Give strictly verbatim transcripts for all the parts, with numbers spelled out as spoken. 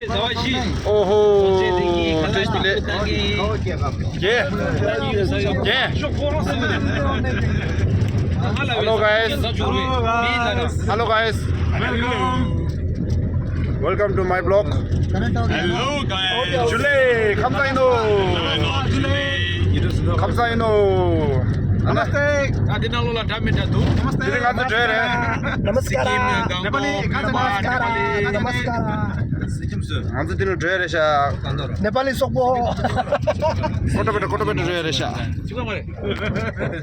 ཨོ་ཧོ། བཀྲ་ཤིས་བདེ་ལེགས། རྒྱལ། རྒྱལ། Hello guys. Hello guys. Welcome to my vlog. Hello guys. ཇུ་ལེ། ཁམས་བཟང་ཡིན་ནོ། ཁམས་བཟང་ཡིན་ནོ། ཨ་ན། ད་འདི་ནང་ལོགས་ལ་འདྲ་མི་འདྲ་འདུག་དེ་རིང་ང་ཚོ་བྲོས་རེད། नमस्कार। नमस्कार। नमस्कार। ང་ཚོ་འདི་ནས་བྲོས་རེད་ཤག नेपाली སོག་པོ། ཀོ་ཏོ་པེ་ཏེ། ཀོ་ཏོ་པེ་ཏེ་བྲོས་རེད་ཤག་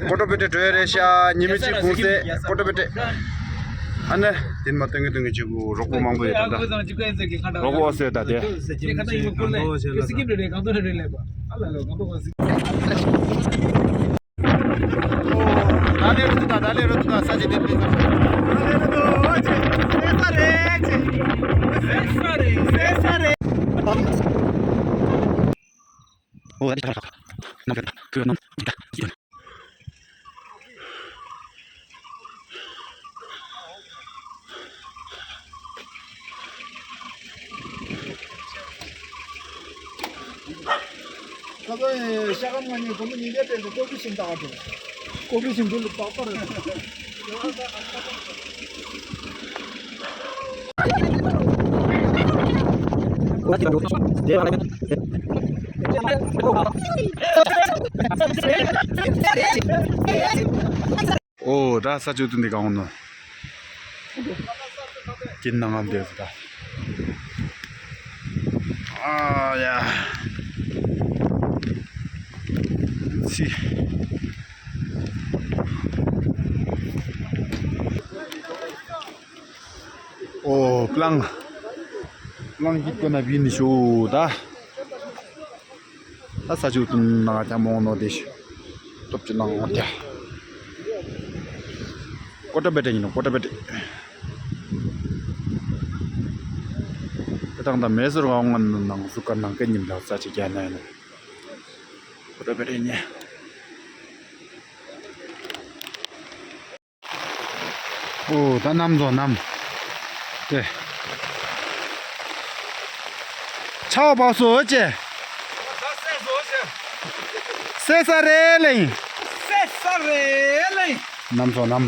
ཀོ་ཏོ་པེ་ཏེ་བྲོས་རེད་ཤག་ཉི་མ་གཅིག་གུང་སེང་། ཀོ་ཏོ་པེ་ཏེ། ཨ་ནི་དེ་མ་སྟོན་གི་སྟོན་གི་གཅིག་པུ་རོགས་པོ་མང་པོ་ཡོད་ད། རོགས་པོ་ཨོ་སེ་ད་དེ། ད་ལེ་རུ་ཏུ་ད། ད་ལེ་རུ་ཏུ་ད། ས་ཆ་དེ་པེ་ས། ཨོ་ད་ལེ་ས་ཆ་དེ། ཁ་སང་ཤ་སྐམ་ང་གཉིས་སྒོར་མོ་ཉིས་བརྒྱ་སྤྲད་འདུག་ཀོ་ཕི་ཤིང་བཏགས་འདུག་ཀོ་ཕི་ཤིང་འདི་ལ་བཏགས་པ་རེད། ཨོ་ད་ས་ཆུ་དུ་འདི་གང་ནོ། ཀིན་ནང་ང་འདི་ཟེར་ད། ཨ་ཡ། ཚི། ཨོ་པླང་། པླང་གི་ཀོ་ན་བི་ནི་ཤོ་ད། ད་ས་ཆུ་དུ་ནང་ང་ཐ་མོང་ནོ་དེ་ཤི། སྟོབས་ཀྱི་ནང་ང་དེ། ཀོ་ཏོ་པེ་ཏེ་ཡིན་ནོ། ཀོ་ཏོ་པེ་ཏེ། དེ་དང་ད་མེ་ཟུར་ག་འོང་ང་ནང་སུ་ཀ་ནང་ཀ་ཉིམ་ད་ས་ཆི་རྒྱ་ན་ཡིན་ནོ། ཀོ་ཏོ་པེ་ཏེ་ཉེ། ཨོ་ད་གནམ་རྫོང་གནམ། དེ། ཆའོ་བ་སོ་ཅེ། སེ་ས་རེ་ལེ། སེ་ས་རེ་ལེ། གནམ་རྫོང་གནམ།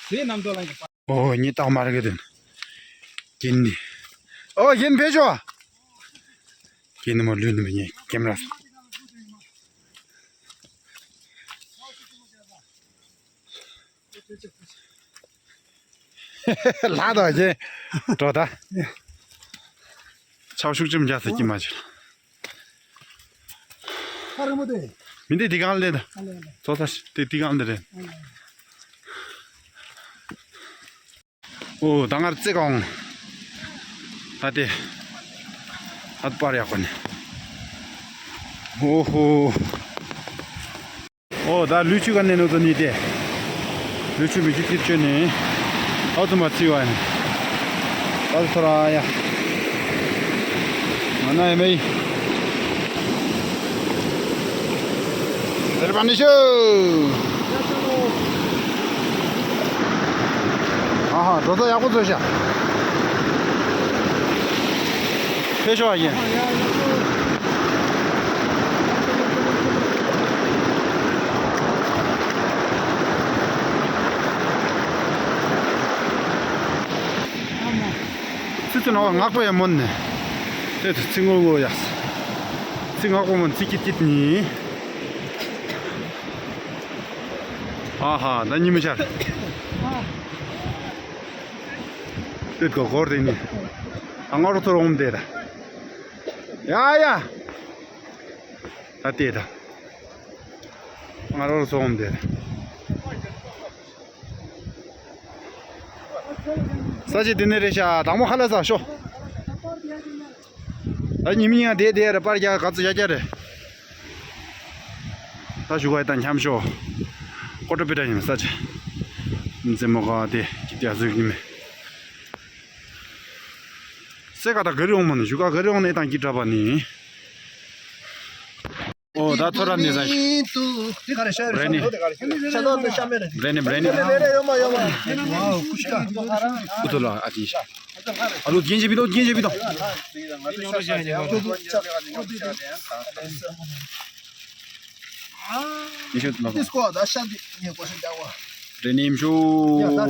དེ་གནམ་རྫོང་ལ། ཨོ་ཉི་ཏག་མ་རེ་གི་དེ། ཀིན་ནི། ཨོ་ཡིན་ཕེ་ཤོ། ཀིན་ནི་མོ་ལུས་ནི་མི་ཉེ་ཀེམ་ར། ལྷ་དང་རྗེ་འགྲོ་ད། ཆའོ་ཤུགས་ཅིམ་རྒྱ་ས་ཀྱི་མ་ཅི། ཁ་རི་མོ་དེ། མི་འདི་དི་གང་ལེ་ད། ཨ་ལེ་ཨ་ལེ། ཚོ་ས་དེ་དི་གང་ལེ་རེད། ཨ་ལེ་ཨ་ལེ། ཨོ་ད་ངར་རྩེ་གང་། ད་དེ། ད་པར་ཡག་པ་ནི། ཨོ་ཧོ། ཨོ་ད་ལུས་ཆུ་ག་ནས་ནོ་ཚོ་ནི་དེ། ལུས་ཆུ་མི་ཆུ་ཏིར་ཆོད་ནི། ཨོ་ཚོ་མ་ཚི་བ་ནི། ད་ཚོ་ར་ཡ། ང་ན་ཡ་མེ། དེར་པ་ནི་ཤོ། ཨ་ཧ་འགྲོ་ས་ཡག་པོ་ཚོ་ཤ། ཕེ་ཤོ་ཨ་ཡེ། ཚི་ཚི་ནོ་ངག་པོ་ཡ་མོན་ནི། དེ་ཚི་ངོ་ངོ་ཡ། ཚི་ངག་པོ་མོན་ཚི་ཀིད་ཀིད་ནི། ཨ་ཧ་ད་ཉི་མ་ཤར། དེ་གོ་གོར་དེ་ནི། ཨ་ང་རོ་ཐོར་འོང་དེ་ད། ཡ་ཡ། ད་དེ་ད། ང་རོ་ཐོར་འོང་དེ་ད། ས་ཆ་དེ་ནས་རེད་ཤག་དང་པོ་ཁ་ལ་ས་ཤོ། ད་ཉི་མ་ཉིན་དེ་དེ་རེད་པར་རྒྱག་ག་ཚོད་རྒྱག་རྒྱག་རེད། ད་ཞུ་ག་ཡི་དང་འཁྱམ་ཤོ། ཀོ་ཏོ་པེ་ཏ་ཡིན་ས་ཆ། མཛེས་མོ་ག་དེ་ཀི་ཏི་ཨ་ཟུག་ཡིན་མེད། སེ་ག་ད་ག་རི་འོང་མ་ནི་ཞུ་ག་ག་རི་འོང་ནས་དང་ཀི་དྲ་བ་ནི། ཨོ་ད་ཐོ་ར་ནི་ས་ཤི། དེ་ག་རེ་ཤ་རེ་ཤ་རེ་ནི། ཤ་ཏོག་ཏོ་ཤ་མེ་རེ། རེ་ནི་རེ་ནི། རེ་རེ་ཡོ་མ་ཡོ་མ། ཝའོ་ཀུ་ཤ། ཀུ་ཏོ་ལ་ཨ་ཏི་ཤ། ཨ་ལོ་རྒྱན་ཆེ་བི་དོ་རྒྱན་ཆེ་བི་དོ། ཉི་ཤུ་ལ། བྲེ་ནེམ་ཤུ།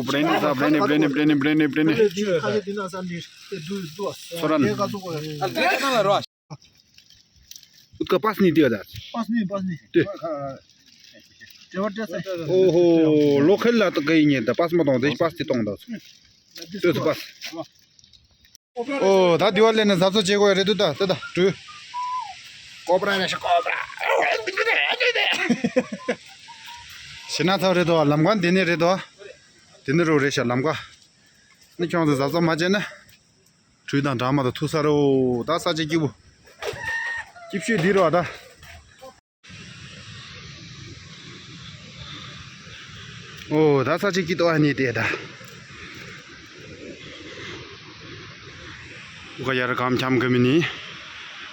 བྲེ་ནེ་ས་བྲེ་ནེ་བྲེ་ནེ་བྲེ་ནེ་བྲེ་ནེ་བྲེ་ནེ། སོ་རན། ཨུཏ་ཀ་པཱས་ནི་ཏི་ཡ་ད། པཱས་ནི་པཱས་ནི། ཏི། ཨོ་ཧོ། ལོ་ཁེལ་ལ་ཏི་ཀ་ཡིན་ཉེ་ད་པཱས་མ་གཏོང་དེ་པཱས་ཏི་གཏོང་ད། ཏི་ཏི་པཱས། ཨོ་ད་དི་ཝ་ལི་ནས་གཟབ་གཟབ་བྱེད་དགོས་རེད་འདུག་ད་ད་ད་དུ། ཀོབ་ར་རེ་ཤ་ཀོབ་ར། ཤི་ན་ཚ་རེད་དོ། ལམ་ཁ་འདི་ནས་རེད་དོ། འདི་ནས་རུ་རེད་ཤ་ལམ་ཁ། ནི་ཁྱོད་ཚོ་གཟབ་གཟབ་མ་བྱས་ན། གྲུ་དང་འདྲ་མ་དང་ཐུག་ས་རོ། ད་ས་ཆ་སྐྱིད་པོ། སྐྱིད་ཤོས་འདི་རོ་ད། ཨོ་ད་ས་ཆ་སྐྱིད་ཏོ་ཨ་ནི་དེ་ད། ཨུ་ཀ་ཡར་ཀམ་འཁྱམ་གི་མི་ནི།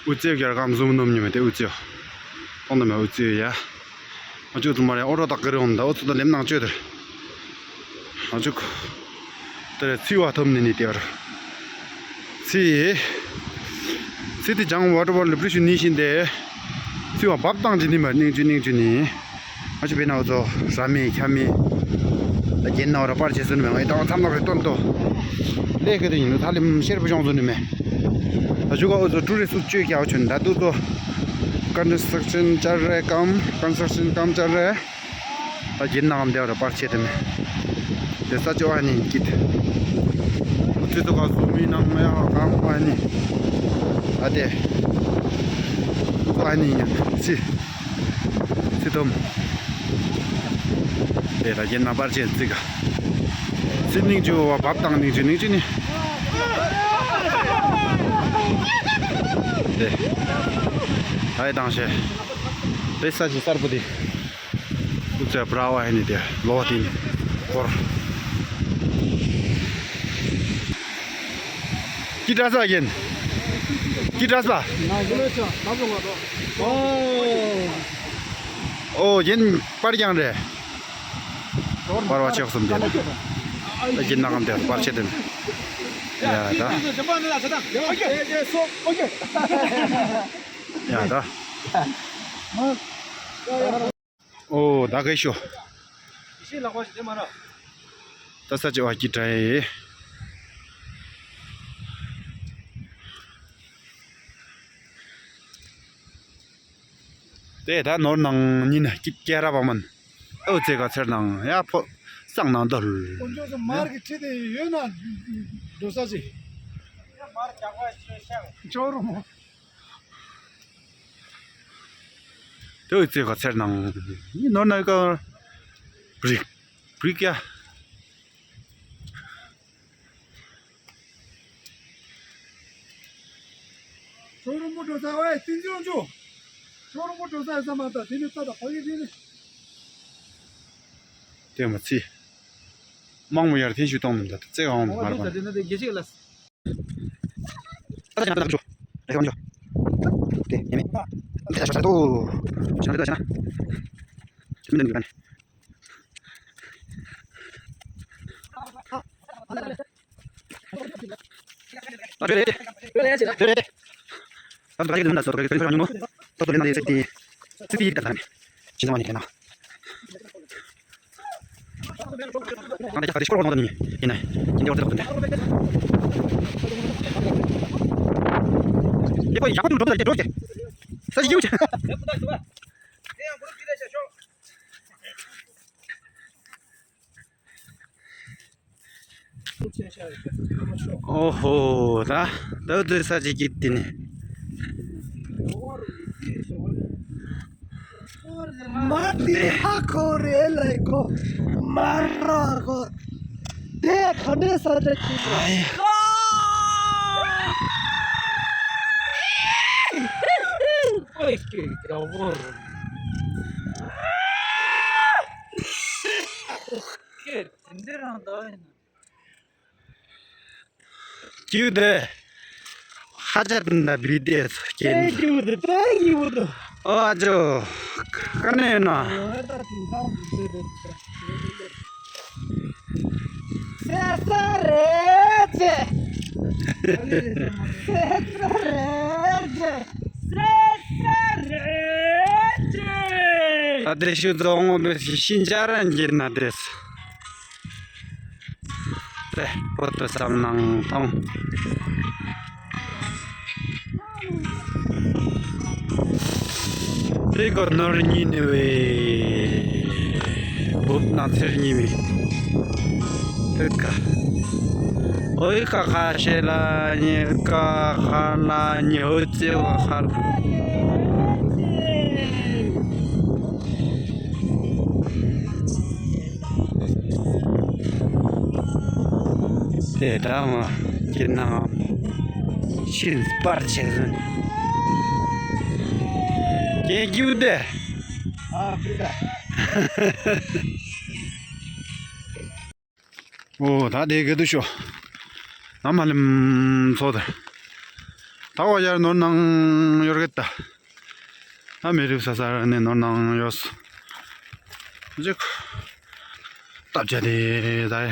ཨུ་ཙེ་ཡར་ཀམ་ཟུམ་ནོམ་ཉི་མ་དེ་ཨུ་ཙེ། གཏོང་དུ་མེད་ཨུ་ཙེ་ཡ། ཨ་ཅོ་ཚུ་མ་རེ་ཨོ་རོ་ཏག་གི་རེ་འོང་ད་ཨོ་ཚུ་ད་ལེམ་ནང་ཅོ་དེར། ཨ་ཅོ། དེར་ཚི་བ་ཐོམ་ནི་ནི་དེར། ཚི། ཚི་དེ་ཇང་ཝ་ཊར་བོ་ལི་པྲི་ཤུ་ནི་ཤིན་དེ། ཚི་བ་བབ་བཏང་ཅི་ནི་མ་ནིང་ཅུ་ནིང་ཅུ་ནི། ཨ་ཅོ་བེ་ན་ཨོ་ཚོ་ར་མི་ཁྱ་མི། ད་རྒྱན་ན་ཨོ་ར་པར་ཆེ་སུ་ནི་མེ་ང་ཡི་ད་ཨོ་ཚམ་ནག་རེ་ཏོན་ཏོ། ལས་ཀ་དེ་ཡིན་ནོ་ད་ལེམ་ཤེར་བུ་ཤོང་སུ་ནི་མེ། ད་ཞུ་ག་ཨོ་ཚོ་ཀྲུ་རེ་སུ་ཅོས་ཀྱ་ཨོ་ཆོན་ད་དུ་ཚོ། ཀོན་སི་ཊྲག་ཤན་ཅར་རེ་ཀམ་ཀོན་སི་ཊྲག་ཤན་ཀམ་ཅར་རེ། ད་རྒྱན་ནའང་འདི་བ་ར་པར་ཆེ་དེ་མེ། དེ་ས་ཅོ་ཨ་ནི་སྐྱིད། ཨུ་ཙི་ཏོ་ག་སུ་མི་ནང་མེ་ཨ་གང་ཨ་ནི། ཨ་དེ། ཨ་ནི་ཡིན་ཚི། ཚི་དོམ། དེ་ད་རྒྱན་ན་པར་ཆེ་ཚི་ག། ཚི་ནིང་ཅུ་བ་བབ་དང་ནིང་ཅུ་ནིང་ཅུ་ནི། དེ། ཨའི་དང་ཤེ། དེ་ས་ཅི་གསར་པོ་དེ། ཨུ་ཙི་བྲ་བ་ཨ་ནི་དེ་ལོ་དེ་ནི་འཁོར། ཀི་ཏྲ་ས་ཡིན། ཀི་ཏྲ་ས། ཨོ་ཡིན་པར་ཀྱང་རེད། པར་བ་ཆོག་སུམ་དེ། ད་ཀི་ན་གམ་དེ་པར་ཆེ་དེ། ཡ་ད། ཡ་ད། ཨོ་ད་ག་ཤོ། ད་ས་ཅི་བ་ཀི་ཏྲ་ཡེ། དེ་ད་ནོར་ནང་ཉིན་ཀི་ཀེ་ར་བ་མན། ཨོ་ཙེ་ག་ཚེར་ནང་ཡ་ཕོ་སང་ནང་དོལ། དཀོན་མཆོག་ཚོ་མར་གི་ཁྲི་དེ་ཡོད་ན་འགྲོ་ས་ཅི། ཡ་མར་རྒྱག་པ་ཤོད་ཤག་ཅོ་རུ་མོ། དེ་ཨོ་ཙེ་ག་ཚེར་ནང་ནོར་ན་ཀ་བྲིག་བྲིག་ཡ། ཤོ་རུ་མོ་འགྲོ་ས་ཨོའི་ཏིན་ཅོང་ཅོ། ཤོ་རུ་མོ་འགྲོ་ས་ཡོད་ས་མ་ད་དེ་ནི་ས་ད་ཕ་གི་དེ་ནི། དེ་མ་ཚི། མང་མོ་ཡར་ཐེན་ཞུ་གཏོང་མི་འདུག་ཙེ་ག་འོང་མ་ར་བ། དེ་ན་དེ་དགེ་ཆེ་ག་ལ། ད་ཅི་ན་ད་ད་ཅོ། རེ་གང་ཅོ། དེ་ཡེ་མེ། དེ་ད་ཤོ་ད་དོ། ཤོ་ད་ད་ཤ་ན། ཤོ་མི་འདུག་ག་ནི། ཨོ་ཧོ། ད་ད་དེ་ས་ཅི་ཀི་ཏི་ནི། མ་དེ་ཧ་གོ་རེ་ལེ་གོ། མ་ར་གོ། དེ་ག་འདྲ་ས་ཅི་ཀི་ཏི། ཨོ་ཀེ་ག་བོར། ཁྱེད་དེ་འདྲ་རང་ད་ཡིན། ཀྱུ་དེ། ཧ་ཅང་ད་བི་དེ་ཀྱེན། ཀྱུ་དེ་ད་ཀྱུ་དེ། ཨོ་ཨ་ཅོ། ཀ་ནས་ཡིན་ན། ཨོ་ད་དེང་སང་བི་དེ་རེད། སེ་ས་རེད་ཅེ། ད་དེ་ཤུ་རྫོང་ངོ་བོད་ཤིན་ཅང་ར་འགྱེལ་ན་དེས། དེ་བོད་དུ་བསམ་ནང་དང་། རི་གོ་ནོར་ཉིན་ནི་བས། བུབ་ན་ཚེར་ཉི་མི། ཨི་ཀ། ཨོ་ཨི་ཀ་ཁ་ཤེ་ལ་ཉི་ཀ་ཁ་ལ་ཉི་ཧོ་ཙེ་བ་ཁ་ལ། དེ་དག་མ་ཁྱེད་ན་ཤིན་སྤར་ཆེ་ཟིན། ཁྱེད་རྒྱུ་དེ། ཨོ་ད་དེ་ག་དུ་ཤོ། ན་མ་ལེམ་ཚོ་ད། ད་བ་ཡར་ནོར་ནང་ཡོར་གེ་ད། ད་མེ་རིབ་ས་ས་ནས་ནོར་ནང་ཡོས། ཅིག་སྟབས་བྱ་དེ་ད།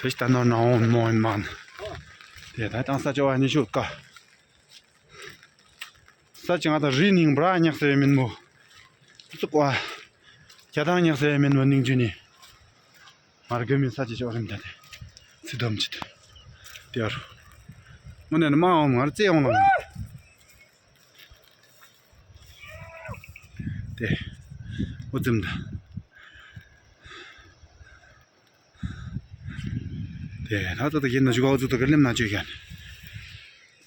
དེ་ལྟ་ནོར་ནང་འོང་མོ་ཡིན་མ་ན། དེ་ད་དང་ས་ཅོ་བ་ནི་ཤུག་ཀ། ས་ཅི་ང་ད་རི་ནིང་བྲ་ཉག་སེ་མིན་མོ། ཙུག་བ། རྒྱ་ཐང་ཉག་སེ་མིན་མོ་ནིང་ཅུ་ནི། མར་གི་མི་ས་ཅི་ཅོ་རིམ་ད་དེ། ཚི་དོམ་ཅི་དེ། དེ་ཡོར། མོ་ནས་མ་འོང་ངར་ཙེ་འོང་ལ། དེ། འུ་ཙམ་ད། དེ་ད་ད་ད་ཡིན་ན་ཞུ་ག་འུ་ཙུ་ད་ག་ལེམ་ན་ཅོ་ཡན།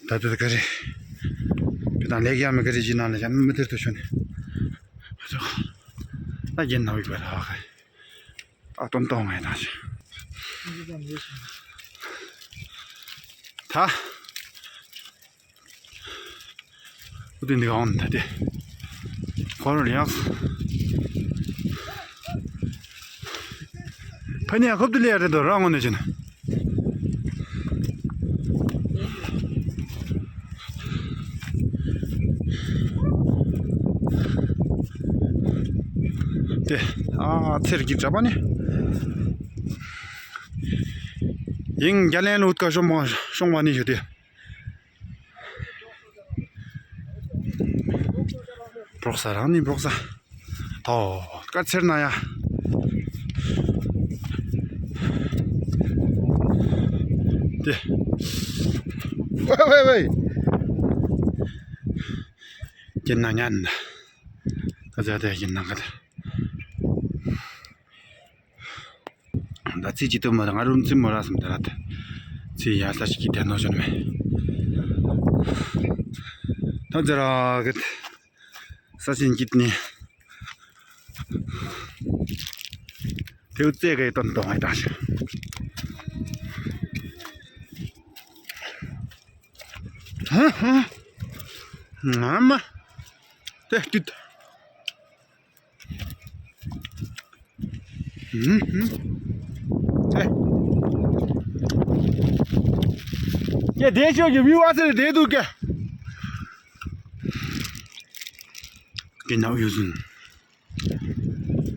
ད་ད་ད་ག་རེ། བི་དང་ལེགས་ཡ་མི་ག་རེ་ཞིག་ན་ལ་ཡན་མི་དེར་དུ་ཤོ་ནི། ཨ་ཙོ། ད་ཡིན་ན་བི་བ་ར་ཧ་ག་ཨ་སྟོན་གཏོང་ངེས་དང་ཞིང་། ད། ཨུ་ཏི་འདི་ག་འོང་ད་དེ། ཁོ་ར་ལ་ཡག་ཕ་ནི་ཡ་ཁོབ་ཏུ་ལེ་ཡ་རེད་དོ་ར་ངོ་ནས་ཅི་ན། དེ། ཨ་ཚེར་གྱི་གྲྭ་པ་ནི། ཡིང་རྒྱ་ལན་ལུ་ཀ་ཤོང་བ་ཤོང་བ་ནི་ཞུ་དེ། འབྲོག་ས་རང་ནི་འབྲོག་ས། ཐོ། དཀར་ཚེར་ན་ཡ། དེ། ཝེ་ཝེ་ཝེ། ཀྱེ་ན་ཉན། ད་ད་ད་ཀྱེ་ན་ག་ད། ད་ཚི་ཅི་ཏུ་མ་ང་རུམ་ཚི་མོ་ར་སམ་ད་ར་ད། ཚི་ཡ་ས་ཞིག་གི་དེ་ནོ་ཞོན་མེ། ད་ཛ་ར་གི། ས་སིན་ཀིད་ནི། དེའུ་རྩེ་གའི་དོན་དོ་ང་ད་ཞིག་ཧ་ཧ། ང་མ། དེ་ཏུད། ཧུམ་ཧུམ། ཨེ། ཀྱེ་དེ་ཤོད་ཀྱི་མི་བ་ཚེ་དེ་འདུག་ཀྱེ། ཀྱེ་ནའུ་ཡོད་ཟུན།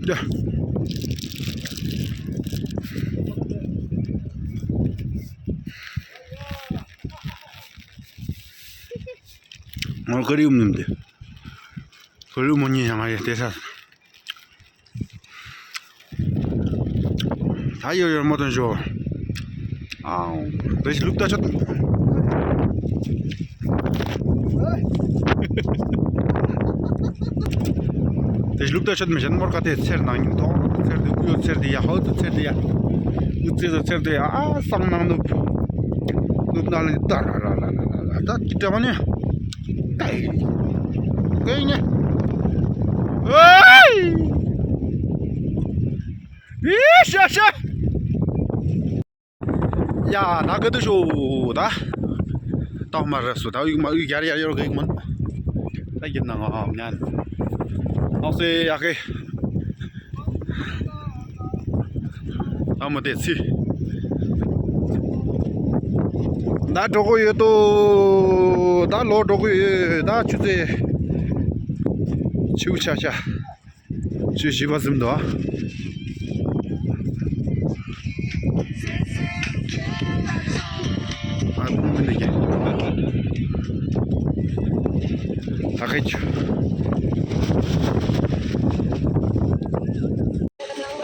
ཀྱེ། ང་ཀ་རི་ཡུམ་ནུམ་དེ། ཀ་རི་ཡུམ་མོ་ཉིན་ཡང་ང་ཡེ་དེ་ས། ད་ཡོད་ཡོད་མོ་དོན་ཞོ། ཨའོ། དེ་ལུག་ད་ཆོད། དེ་ལུག་ད་ཆོད་མི་གཞན་མོར་ག་དེ་ཚེར་ནང་ཉིན་ཐོག་ཚེར་དེ་ཀུ་ཡོད་ཚེར་དེ་ཡ་ཧོ་དུ་ཚེར་དེ་ཡ། ཀུ་ཚེར་དུ་ཚེར་དེ་ཡ་ཨ་སང་ནང་ནུབ། ནུབ་ན་ལ་ད་ར་ར་ར་ར་ར་ད་ཀི་ཏྲ་མ་ནི། ཏའི། ཀེ་ནི། ཨེ། ཨི་ཤ་ཤ། ཡ་ད་ག་དུ་ཤོ་ད། ཏོག་མ་ར་སུ་ད་ཡུག་མ་ཡུག་ཡར་ཡར་ཡོར་གེག་མོན། ད་གི་ན་ང་ཧ་ཉན། ཨོ་སེ་ཡ་གེ། ཨ་མོ་དེ་ཚི། ད་འགྲོ་གི་ཡོད་དོ། ད་ལོ་འགྲོ་གི་ཡོད། ད་ཆུ་ཚོད། ཆུ་ཆ་ཆ། ཆུ་བཞི་པ་ཟིན་དོ། ཨ་ཁུ་མི་འདུག་གི། ད་ཁེ་ཆུ།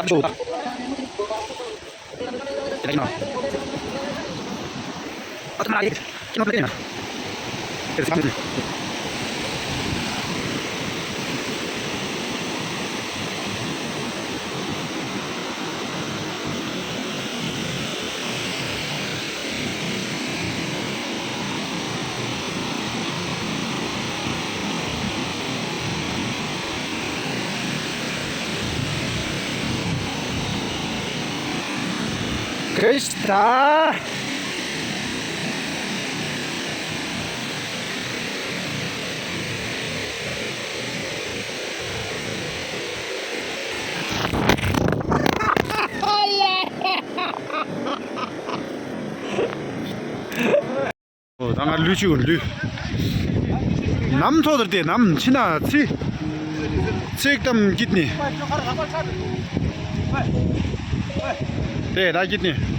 ཨ་ཆུ། Krishna. ཨོ་ད་ང་ལུས་ཅིག་ལུས། ནམ་ཐོག་ཏུ་བལྟས་ནམ་ཕྱི་ན་ཚི། ཚིག་གཏམ་སྐྱིད་ནི། དེ་ད་སྐྱིད་ནི།